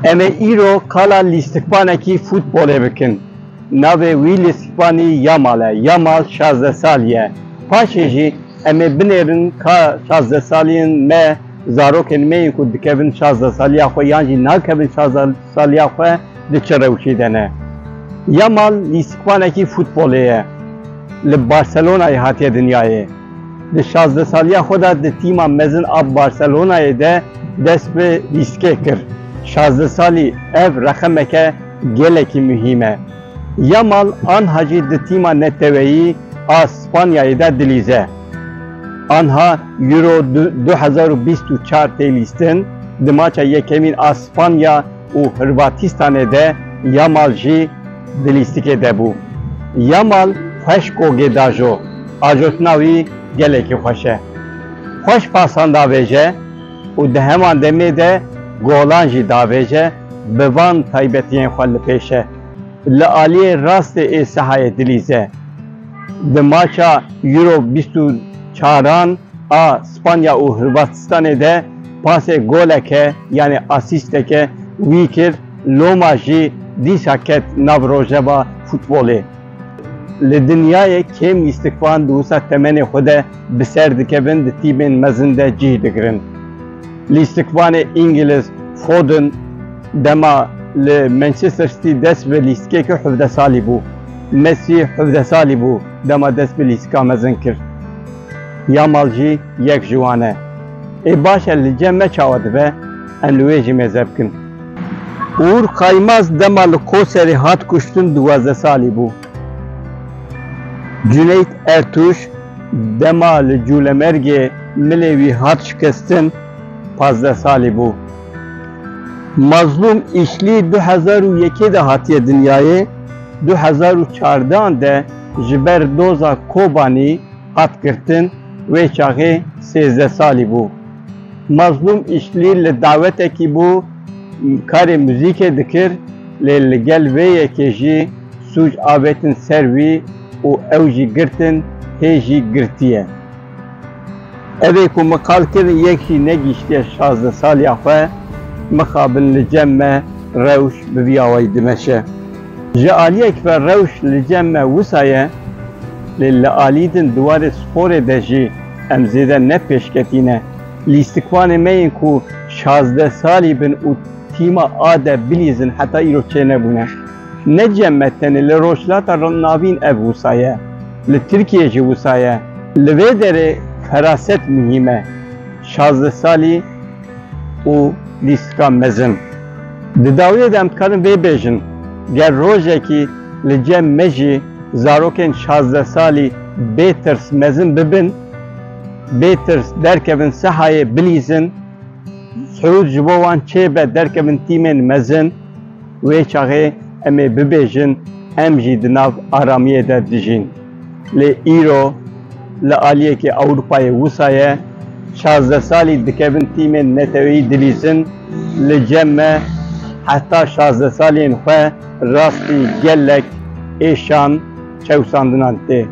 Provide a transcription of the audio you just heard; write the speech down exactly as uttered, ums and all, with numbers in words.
Em ê îro qala lîstikvanekî futbolê bikin. Navê wî lîstikvanî Yamal e. Yamal şazdeh salî ye. Paşê jî em ê binêrin ka şazdeh saliyên me, zarokên me yên ku dikevin şazdeh saliya xwe yan jî nakevin şazdeh saliya xwe, di çi rewşê de ne. Yamal lîstikvanekî futbolê ye. Li Barcelonayê hatiye dinyayê. Di şazdeh saliya xwe de di tîma mezin a Barcelonayê de dest bi lîstikê kir. Şazdeh salî ev reqemeke gelekî muhîm e. Yamal anha jî di tîma neteweyî a Spanyayê de dilîze. Anha Euro du-, du hezar û bîst û çar tê lîstin, di maça yekemîn a Spanya û Hırvatistanê de Yamal jî di lîstikê de bû. Yamal xweş gogê dajo, ajotina wî gelekî xweş e. Xweş pasan davêje û di heman demê de golan jî davêje, bi van taybetiyên xwe li pêş e. Li aliyê rastê ê sehayê dilîze. Di maça Euro bîst û çaran a Spanya û Hırvatistanê de pasê goleke, yanî asîsteke wî kir, loma jî dîsa ket nav rojeva futbolê. Li dinyayê kêm lîstikvan di wisa temenê xwe de bi ser dikevin, di tîmên mezin de cih digirin. Lîstikvanê Îngiliz Foden dema li Manchester City dest bi lîstikê kir, hevdeh salî bû. Mesî hevdeh salî bû dema dest bi lîstika mezin kir. Yamal jî yek ji wan e. Ê baş e, li cem me çawa dibe? Em li wê jî mêze bikin. Uğur Kaymaz dema li Koserê hat kuştin, duwazdeh salî bû. Cüneyt Ertuş dema li Cûlemergê milê wî hat şikestin, pazdeh salî bû. Mazlûm Îşlî du hezar û yekê de hatiye dinyayê, du hezar û çardehan de ji ber doza Kobanî hat girtin, wê çaxê sêzdeh salî bû. Mazlûm Îşlî li dawetekî bû, karê muzîkê dikir, lê li gel vê yekê jî sûc avêtin ser wî û ew jî girtin, hê jî girtiye. Ev ê ku min qal kirin yek jî negihîştiye şazdeh saliya xwe, mixabin li cem me rewş bi vî awayî dimeşe. Ji aliyek ve rewş li cem me wisa ye, lê li alî din di warê sporê de jî em zêde ne pêşketî ne. Lîstikvanê me yên ku şazdeh salî bin û tîma A de bilîzin heta îro çênebûne. Ne cem me tenê, li Rojhilata Navîn ev wisa ye. Li Tirkiyê jî wisa ye. Li vê derê feraset muhîm e. Şazdeh salî û lîstika mezin. Di dawiyê de em dikarin vê bêjin, ger rojekî li cem me jî zarokên şazdeh salî bê tirs mezin bibin, bê tirs derkevin sehayê bilîzin, surûd ji bo wan çêbe derkevin tîmên mezin, wê çaxê em ê bibêjin, em jî di nav aramiyê de dijîn. Lê îro li aliyekî Ewropayê wisa ye, şazdeh salî dikevin tîmên neteweyî dilîzin, li cem me heta şazdeh saliyên xwe rastî gelek êşan çewsandinan tê.